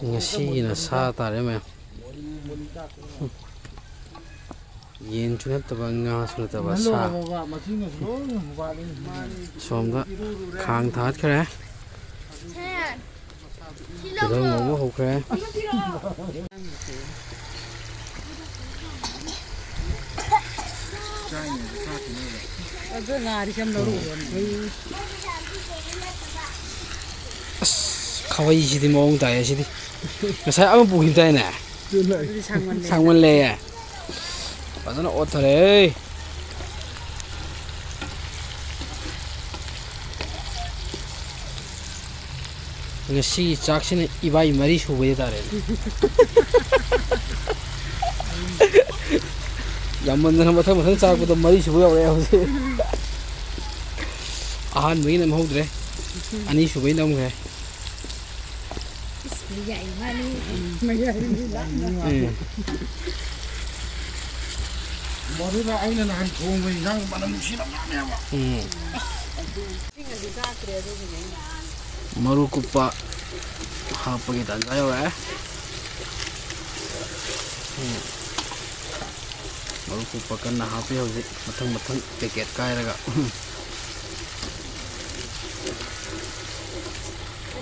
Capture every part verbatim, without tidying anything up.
ꯉꯁꯤꯒꯤꯅ ꯁꯥ ꯇꯥꯔꯦ ꯃꯌꯥꯝ꯫ ꯌꯦꯟꯁꯨ ꯅꯠꯇꯕ, ꯉꯥꯁꯨ ꯅꯠꯇꯕ, ꯁꯥ꯫ ꯁꯣꯝꯗ ꯈꯥꯡ ꯊꯥꯒꯠꯈ꯭ꯔꯦ꯫ ꯇꯤꯜꯍꯧ ꯉꯧꯕ ꯍꯧꯈ꯭ꯔꯦ꯫ ꯑꯗꯨ ꯉꯥꯔꯤꯁꯦ ꯌꯥꯝ ꯂꯧꯔꯛꯑꯣ꯫ ꯑꯁ, ꯈꯥꯕꯩꯁꯤꯗꯤ ꯃꯑꯣꯡ ꯇꯥꯏꯌꯦ ꯁꯤꯗꯤ꯫ ꯉꯁꯥꯏ ꯑꯃ ꯄꯨꯈꯤꯕꯗꯥꯏꯅꯦ? ꯑꯗꯨꯗꯤ ꯁꯥꯡꯃꯜꯂꯦ꯫ ꯁꯥꯡꯃꯜꯂꯦ꯫ ꯐꯖꯅ ꯑꯣꯠꯊꯔꯦ꯫ ꯉꯁꯤꯒꯤ ꯆꯥꯛꯁꯤꯅ ꯏꯕꯥꯏ ꯃꯔꯤ ꯁꯨꯕꯩ ꯍꯥꯏꯇꯥꯔꯦꯅꯦ꯫ ꯌꯥꯝꯃꯟꯗꯅ ꯃꯊꯪ ꯃꯊꯪ ꯆꯥꯔꯛꯄꯗ ꯃꯔꯤ ꯁꯨꯕ ꯌꯧꯔꯛꯑꯦ ꯍꯧꯖꯤꯛ꯫ ꯑꯍꯥꯟꯕꯒꯤ ꯅꯝꯍꯧꯗ꯭ꯔꯦ, ꯑꯅꯤꯁꯨꯕꯩ ꯅꯝꯈ꯭ꯔꯦ꯫ ꯏꯁ, ꯃꯌꯥꯏ ꯃꯥꯅꯤ꯫ ꯃꯌꯥꯏ ꯃꯤ ꯂꯥꯞꯅ꯫ ꯎꯝ꯫ ꯃꯗꯨꯅ ꯑꯩꯅ ꯅꯍꯥꯟ ꯊꯣꯡꯕ ꯏꯟꯖꯥꯡ ꯃꯅꯝ ꯅꯨꯡꯁꯤꯔꯝꯒꯅꯦꯕ꯫ ꯎꯝ꯫ ꯏꯁꯤꯡ ꯑꯗꯨ ꯆꯥꯛꯇ꯭ꯔꯦ ꯑꯗꯨꯒꯤꯅꯦ ꯑꯩꯅ꯫ ꯃꯔꯨ ꯀꯨꯞꯄ ꯍꯥꯞꯄꯒꯤ ꯇꯥꯟꯖꯥ ꯌꯧꯔꯛꯑꯦ꯫ ꯎꯝ꯫ ꯃꯔꯨ ꯀꯨꯞꯄ ꯀꯟꯅ ꯍꯥꯞꯄꯤ ꯍꯧꯖꯤꯛ, ꯃꯊꯪ ꯃꯊꯪ ꯄꯦꯀꯦꯠ ꯀꯥꯏꯔꯒ꯫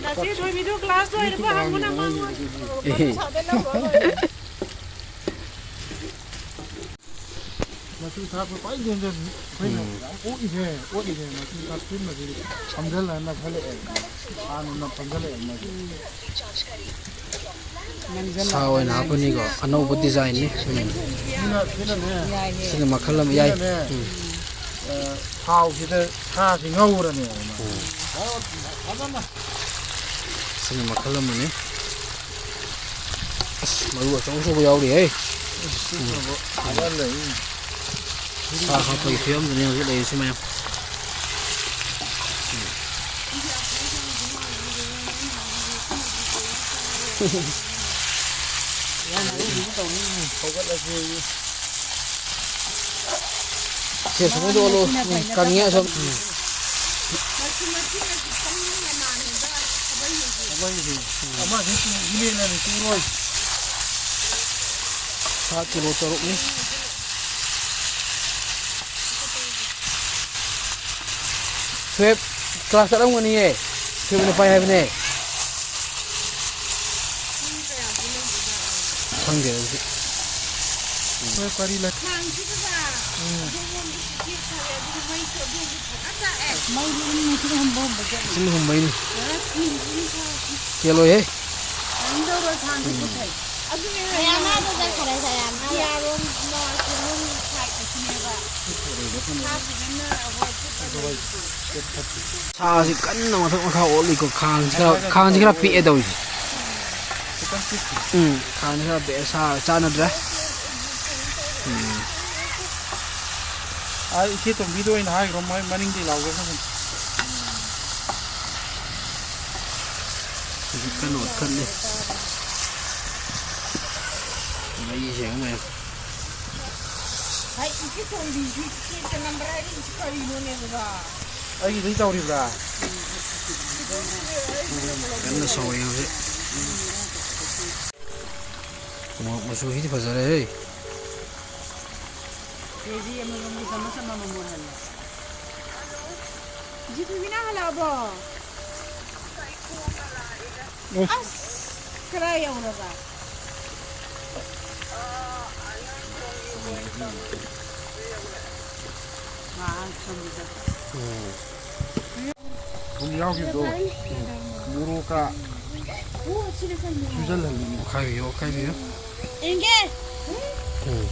ꯅꯆꯦ ꯊꯣꯏꯕꯤꯗꯨ ꯀ꯭ꯂꯥꯁ ꯂꯣꯏꯔꯕ ꯍꯪꯉꯨꯅ ꯃꯉꯣꯟ꯫ ꯑꯦꯍꯦ꯫ ꯃꯆꯨ ꯊꯥꯛꯄ ꯈ꯭ꯋꯥꯏ danger ꯑꯩꯈꯣꯏꯅ ꯎꯝ꯫ ꯌꯥꯝ ꯑꯣꯛꯏꯁꯦ, ꯑꯣꯛꯏꯁꯦ ꯃꯆꯨ ꯊꯥꯛꯆꯤꯟꯕꯁꯤ ꯐꯝꯖꯜꯂꯒ ꯅꯞꯁꯜꯂꯛꯑꯦ꯫ ꯍꯥꯟꯅꯅ ꯐꯝꯖꯜꯂꯛꯑꯦ ꯃꯣꯏꯁꯦ꯫ ꯁꯥ ꯑꯣꯏꯅ ꯍꯥꯞꯄꯅꯤꯀꯣ, ꯑꯅꯧꯕ designꯅꯤ꯫ ꯎꯝ꯫ ꯁꯤꯅ, ꯁꯤꯅꯅꯦ, ꯌꯥꯏꯌꯦ꯫ ꯁꯤꯅ ꯃꯈꯜ ꯑꯃ ꯌꯥꯏ꯫ ꯁꯤꯅꯅꯦ, ꯎꯝ꯫ ꯑ, ꯊꯥꯎꯁꯤꯗ ꯁꯥꯁꯤ ꯉꯧꯔꯅꯦꯕ꯫ ꯎꯝ꯫ ꯐꯖꯅ꯫ ꯁꯤꯅ ꯃꯈꯜ ꯑꯃꯅꯤ꯫ ꯑꯁ, ꯃꯔꯨ ꯑꯆꯧ ꯑꯆꯧꯕ ꯌꯥꯎꯔꯤꯍꯦ꯫ ꯎꯝ꯫ ꯁꯥ ꯍꯥꯞꯄꯒꯤ ꯐꯤꯕꯝꯗꯅꯤ ꯍꯧꯖꯤꯛ ꯂꯩꯔꯤꯁꯤ ꯃꯌꯥꯝ꯫ ꯁꯦ, ꯁꯨꯃꯥꯏꯅ ꯑꯣꯜꯂꯣ꯫ ꯎꯝ, ꯀꯪꯉꯦ ꯑꯁꯣꯝ꯫ ꯎꯝ꯫ ꯑꯃꯁꯤ ꯇꯨ-, ꯏꯅꯦꯅ ꯇꯨꯔꯣꯏ꯫ ꯁꯥ ꯀꯤꯂꯣ ꯇꯔꯨꯛꯅꯤ꯫ ꯁ꯭ꯋꯦꯞ ꯀ꯭ꯂꯥꯁ ꯆꯠꯂꯝꯒꯅꯤꯌꯦ꯫ ꯁ꯭ꯋꯦꯞꯅ ꯄꯥꯏ ꯍꯥꯏꯕꯅꯦ꯫ ꯈꯪꯗꯦ ꯑꯗꯨꯗꯤ꯫ ꯁ꯭ꯋꯦꯞ ꯀꯔꯤ ꯂꯩ? ꯎꯝ꯫ ꯃꯩ ꯑꯗꯨꯝ ꯅꯨꯡꯁꯤꯠ ꯍꯨꯝꯕ ꯍꯨꯝꯕ ꯆꯠꯂꯤ꯫ ꯏꯁꯤꯡ ꯍꯨꯝꯕꯩꯅꯤ꯫ ꯀꯦꯜꯂꯣꯏꯍꯦ꯫ ꯀꯩꯝ ꯇꯧꯔꯣꯏ, ꯐꯥꯟꯁꯦ ꯄꯨꯊꯩ꯫ ꯑꯗꯨꯅꯦ ꯁꯌꯥꯝꯅꯗꯣ ꯆꯠꯈꯔꯦ, ꯁꯌꯥꯝꯅꯗꯣ꯫ ꯌꯥꯔꯣꯝ, ꯅꯣꯔꯠ ꯔꯣꯝ ꯁꯥꯏꯠꯇꯁꯨꯅꯦꯕ꯫ ꯁꯥ ꯐꯖꯅ ꯑꯩꯈꯣꯏ ꯐꯨꯠꯂ ꯂꯩ꯫ ꯁꯥꯁꯤ ꯀꯟꯅ ꯃꯊꯛ ꯃꯈꯥ ꯑꯣꯠꯂꯤꯀꯣ꯫ ꯈꯥꯡꯁꯤ ꯈꯔ, ꯈꯥꯡꯁꯤ ꯈꯔ ꯄꯤꯛꯑꯦ ꯇꯧꯔꯤꯁꯦ꯫ ꯎꯝ, ꯈꯥꯡꯁꯤ ꯈꯔ ꯄꯤꯛꯑꯦ, ꯁꯥ ꯆꯥꯟꯅꯗ꯭ꯔꯦ꯫ ꯎꯝ꯫ ꯑꯥ, ꯏꯆꯦ ꯇꯣꯝꯕꯤꯗ ꯑꯣꯏꯅ ꯍꯥꯏꯈ꯭ꯔꯣ, ꯃꯣꯏ ꯃꯅꯤꯡꯗꯤ ꯂꯥꯎꯖꯁꯅꯨ꯫ ꯍꯧꯖꯤꯛ ꯀꯟꯅ ꯑꯣꯠꯈꯠꯂꯤ꯫ ꯃꯩꯁꯦ ꯑꯃꯨꯛ ꯌꯦꯡꯉꯨ꯫ ꯍꯥꯏ, ꯏꯆꯦ ꯇꯣꯝꯕꯤꯁꯨ ꯏꯆꯦ ꯅꯝꯕꯔ ꯍꯥꯏꯔꯛꯏꯁꯤ ꯀꯔꯤꯅꯣꯅꯦ ꯑꯗꯨꯗ? ꯑꯩꯒꯤꯗꯤ ꯇꯧꯔꯤꯕ꯭ꯔꯥ? ꯀꯟꯅ ꯁꯧꯔꯤ ꯍꯧꯖꯤꯛ꯫ ꯃꯣꯔꯣꯛ ꯃꯆꯨꯁꯤꯗꯤ ꯐꯖꯔꯦꯍꯦ꯫ ꯀꯦꯖꯤ ꯑꯃꯃꯝꯒꯤ ꯆꯥꯃꯁ ꯑꯃꯃꯝ ꯑꯣꯏꯍꯜꯂꯣ꯫ ꯖꯤꯇꯨꯕꯤꯅ ꯍꯜꯂꯛꯑꯕꯣ? ꯑꯁ! ꯑꯁ! ꯀꯗꯥꯏ ꯌꯧꯔꯕ? ꯉꯥ ꯊꯝꯕꯤꯗ꯫ ꯎꯝ꯫ ꯊꯨꯝ ꯌꯥꯎꯈꯤꯕꯗꯣ ꯃꯣꯔꯣꯛꯀ ꯁꯨꯖꯜꯍꯜꯂꯤ꯫ ꯑꯣꯠꯈꯥꯏꯕꯤꯌꯨ, ꯑꯣꯠꯈꯥꯏꯕꯤꯌꯨ꯫ ꯌꯦꯡꯒꯦ꯫ ꯎꯝ꯫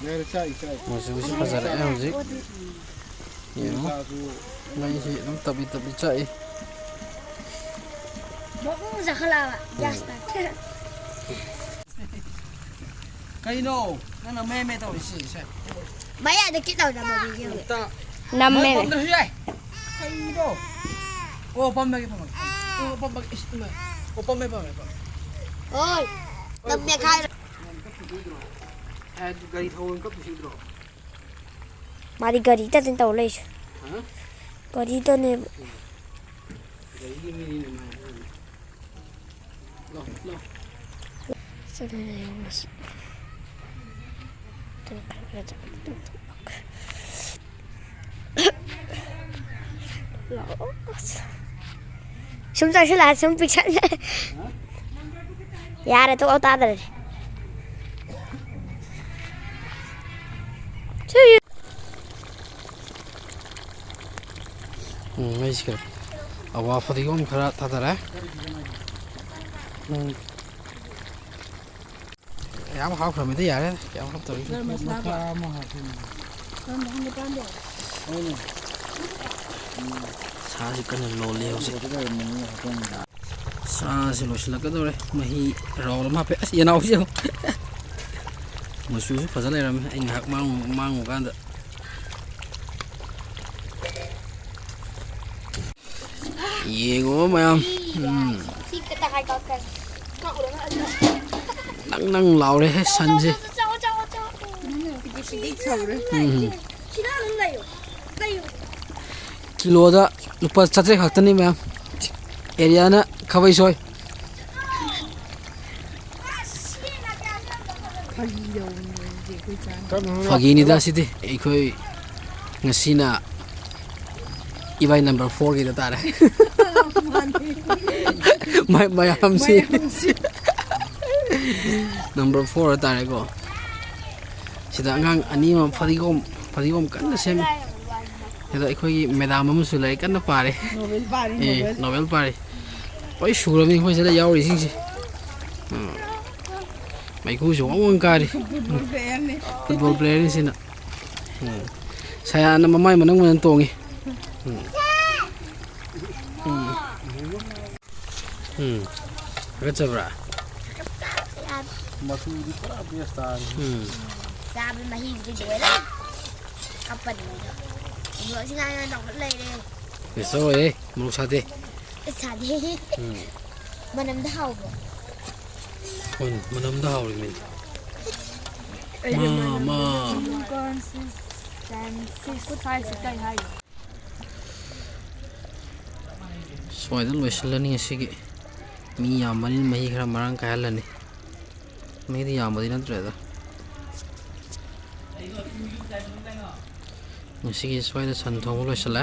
ꯌꯥꯔꯦ, ꯆꯥꯏ, ꯆꯥꯏ꯫ ꯃꯆꯨꯁꯤ ꯐꯖꯔꯛꯑꯦ ꯍꯧꯖꯤꯛ꯫ ꯌꯦꯡꯉꯣ꯫ ꯃꯩꯁꯤ ꯑꯗꯨꯝ ꯇꯞꯂꯤ ꯇꯞꯂꯤ ꯆꯥꯛꯏ꯫ ꯃꯕꯨꯡ ꯆꯥꯈꯠꯂꯛꯑꯕ꯫ ꯎꯝ꯫ ꯒ꯭ꯌꯥꯁꯇ꯫ ꯀꯩꯅꯣ? ꯅꯪꯅ ꯃꯦ ꯃꯦ ꯇꯧꯔꯤꯁꯤ, ꯁꯦ꯫ ꯃꯌꯥꯗ ꯀꯤꯠ ꯇꯧꯗꯕ ꯚꯤꯗꯤꯑꯣꯒꯤ꯫ ꯑꯝꯇ ꯅꯝꯃꯦ꯫ ꯃꯩ ꯄꯝꯗ꯭ꯔꯁꯨ ꯌꯥꯏ꯫ ꯀꯩꯅꯣ? ꯑꯣ, ꯄꯝꯃꯒꯦ, ꯄꯝꯃꯒꯦ꯫ ꯑꯣ, ꯄꯝꯃꯒꯦ꯫ ꯏꯁ, ꯏꯃꯥ꯫ ꯑꯣ, ꯄꯝꯃꯦ, ꯄꯝꯃꯦ, ꯄꯝꯃꯦ꯫ ꯍꯣꯏ꯫ ꯅꯝꯃꯦ ꯈꯥꯏꯔꯣ꯫ ꯑꯦ, ꯒꯥꯔꯤ ꯊꯧꯕ ꯀꯞꯄꯤꯁꯤ ꯎꯗ꯭ꯔꯣ? ꯃꯥꯗꯤ ꯒꯥꯔꯤ ꯇꯠꯇꯅ ꯇꯧ ꯂꯩꯁꯦ꯫ ꯍꯥ? ꯒꯥꯔꯤꯗꯅꯦꯕ꯫ ꯒꯥꯔꯤꯒꯤ ꯃꯤꯅꯤꯅꯦ ꯃꯥ ꯍꯥꯏꯁꯦ꯫ ꯂꯥꯎ, ꯂꯥꯎ꯫ ꯆꯠꯂꯦ ꯃꯁꯤ꯫ ꯂꯥꯛꯑꯣ꯫ ꯁꯨꯝ ꯆꯪꯁꯤꯜꯂꯛꯑ ꯁꯨꯝ ꯄꯤꯛꯁꯜꯂꯦ꯫ ꯌꯥꯔꯦ, ꯇꯣꯛꯑꯣ, ꯇꯥꯗꯔꯦ꯫ ꯎꯝ, ꯃꯩꯁꯤ ꯈꯔ, ꯑꯋꯥ ꯐꯗꯤꯒꯣꯝ ꯈꯔ ꯊꯥꯗꯔꯦ꯫ ꯎꯝ꯫ ꯌꯥꯝ ꯍꯥꯞꯈ꯭ꯔꯃꯤꯗ, ꯌꯥꯔꯦ꯫ ꯀꯌꯥꯝ ꯍꯥꯞꯇꯧꯔꯤꯒꯦ? ꯒꯔꯝ ꯃꯁꯥꯂꯥ꯫ ꯃꯈꯥ ꯑꯃ ꯍꯥꯞꯄꯤꯅꯦ꯫ ꯒꯔꯝ ꯃꯁꯥꯂꯥ ꯄꯥꯝꯗꯦ꯫ ꯍꯣꯏꯅꯦ꯫ ꯁꯥꯁꯤ ꯀꯟꯅ ꯂꯣꯜꯂꯤ ꯍꯧꯖꯤꯛ꯫ ꯁꯥꯁꯤ ꯂꯣꯏꯁꯤꯜꯂꯛꯀꯗꯧꯔꯦ꯫ ꯃꯍꯤ ꯔꯥꯎꯟ ꯑꯃ ꯍꯥꯞꯄꯦ꯫ ꯑꯁ, ꯌꯦꯅꯥꯎꯁꯤ ꯌꯦꯡꯉꯨ꯫ ꯃꯆꯨꯁꯨ ꯐꯖ ꯂꯩꯔꯝꯃꯦ꯫ ꯑꯩ ꯉꯥꯏꯍꯥꯛ ꯃꯥꯡꯉꯨ-, ꯃꯥꯡꯉꯨꯀꯥꯟꯗ꯫ ꯌꯦꯡꯉꯣ ꯃꯌꯥꯝ꯫ ꯎꯝ꯫ ꯁꯤ ꯈꯤꯇ ꯍꯥꯏ ꯀꯛꯀꯅꯤ꯫ ꯀꯛꯎꯔꯒ ꯑꯗꯨ꯫ ꯅꯪ ꯅꯪ ꯂꯥꯎꯔꯦꯍꯦ ꯁꯟꯁꯦ꯫ ꯆꯥꯎ, ꯆꯥꯎ, ꯆꯥꯎ, ꯆꯥꯎ꯫ ꯎꯝ꯫ ꯁꯤꯗ ꯑꯗꯨꯝ ꯂꯩꯌꯨ꯫ ꯂꯩꯌꯨ꯫ ꯀꯤꯂꯣꯗ ꯂꯨꯄꯥ ꯆꯥꯇ꯭ꯔꯦꯠ ꯈꯛꯇꯅꯤ ꯃꯌꯥꯝ꯫ ꯑꯦꯔꯤꯌꯥꯅ ꯈꯥꯕꯩ ꯁꯣꯏ꯫ ꯐꯥꯒꯤ ꯇꯧꯕꯅꯦ ꯍꯧꯖꯤꯛ ꯑꯩꯈꯣꯏ ꯆꯥꯅ꯫ ꯐꯥꯒꯤꯅꯤꯗ ꯁꯤꯗꯤ꯫ ꯑꯩꯈꯣꯏ ꯉꯁꯤꯅ ꯏꯕꯥꯏ ꯅꯝꯕꯔ ꯐꯣꯔꯒꯤꯗ ꯇꯥꯔꯦ꯫ ꯃꯥꯅꯤ꯫ ꯃ-, ꯃꯌꯥꯝꯁꯤ꯫ ꯃꯌꯥꯝꯁꯤ꯫ ꯅꯝꯕꯔ ꯐꯣꯔ ꯇꯥꯔꯦꯀꯣ꯫ ꯁꯤꯗ ꯑꯉꯥꯡ ꯑꯅꯤ ꯑꯃ ꯐꯗꯤꯒꯣꯝ, ꯐꯗꯤꯒꯣꯝ ꯀꯟꯅ ꯁꯦꯝꯃꯤ꯫ ꯁꯤꯗ ꯑꯩꯈꯣꯏꯒꯤ ꯃꯦꯗꯥꯝ ꯑꯃꯁꯨ ꯂꯥꯏꯔꯤꯛ ꯀꯟꯅ ꯄꯥꯔꯤ꯫ ꯅꯣꯕꯦꯜ ꯄꯥꯔꯤ, ꯑꯦ, ꯅꯣꯕꯦꯜ꯫ ꯅꯣꯕꯦꯜ ꯄꯥꯔꯤ꯫ ꯂꯣꯏ ꯁꯨꯔꯕꯅꯤ ꯑꯩꯈꯣꯏ ꯁꯤꯗ ꯌꯥꯎꯔꯤꯁꯤꯡꯁꯦ꯫ ꯎꯝ꯫ ꯃꯩꯈꯨꯁꯨ ꯋꯪ ꯋꯪ ꯀꯥꯔꯤ꯫ ꯐꯨꯠꯕꯣꯜ ꯄ꯭ꯂꯦꯌꯔꯅꯤ꯫ ꯐꯨꯠꯕꯣꯜ ꯄ꯭ꯂꯦꯌꯔꯅꯤ ꯁꯤꯅ꯫ ꯎꯝ꯫ ꯁꯌꯥꯅ ꯃꯃꯥꯏ ꯃꯅꯪ ꯃꯅꯪ ꯇꯣꯡꯉꯤ꯫ ꯎꯝ꯫ ꯎꯝ꯫ ꯎꯝ꯫ ꯍꯥꯒꯠꯆꯕ꯭ꯔꯥ? ꯃꯆꯨꯗꯤ ꯄꯨꯔꯥ ꯕꯦꯁ ꯇꯥꯔꯦ꯫ ꯎꯝ꯫ ꯆꯥꯕ ꯃꯍꯤꯕꯨꯗꯤ ꯂꯣꯏꯔꯦ꯫ ꯀꯞꯄꯅꯤ ꯃꯣꯏꯗꯣ꯫ ꯃꯣꯔꯣꯛꯁꯤ ꯉꯥꯡ ꯉꯥꯡ ꯇꯧꯈꯠ ꯂꯩꯔꯦ꯫ ꯀꯩꯁꯨ ꯇꯧꯔꯣꯏꯍꯦ, ꯃꯣꯔꯣꯛ ꯁꯥꯗꯦ꯫ ꯁꯥꯗꯦ꯫ ꯎꯝ꯫ ꯃꯅꯝꯗ ꯍꯥꯎꯕ꯭ꯔꯣ? ꯍꯣꯏꯅꯦ, ꯃꯅꯝꯗ ꯍꯥꯎꯔꯤꯃꯤꯅꯦ꯫ ꯑꯩꯗꯤ ꯃꯥ, ꯃꯅꯝꯗ ꯃꯥ꯫ ꯍꯥꯎꯕ꯭ꯔꯣ? ꯇꯦꯟ, ꯁꯤꯛꯁ, ꯐꯥꯏꯚꯁꯤ ꯀꯩ ꯍꯥꯏꯅꯣ? ꯁ꯭ꯋꯥꯏꯗ ꯂꯣꯏꯁꯤꯜꯂꯅꯤ ꯉꯁꯤꯒꯤ꯫ ꯃꯤ ꯌꯥꯝꯕꯅꯤꯅ ꯃꯍꯤ ꯈꯔ ꯃꯔꯥꯡ ꯀꯥꯏꯍꯜꯂꯅꯤ꯫ ꯃꯤꯗꯤ ꯌꯥꯝꯕꯗꯤ ꯅꯠꯇ꯭ꯔꯦꯗ꯫ ꯉꯁꯤꯒꯤ ꯁ꯭ꯋꯥꯏꯗ ꯁꯟ ꯊꯣꯡꯕ ꯂꯣꯏꯁꯤꯜꯂꯦ꯫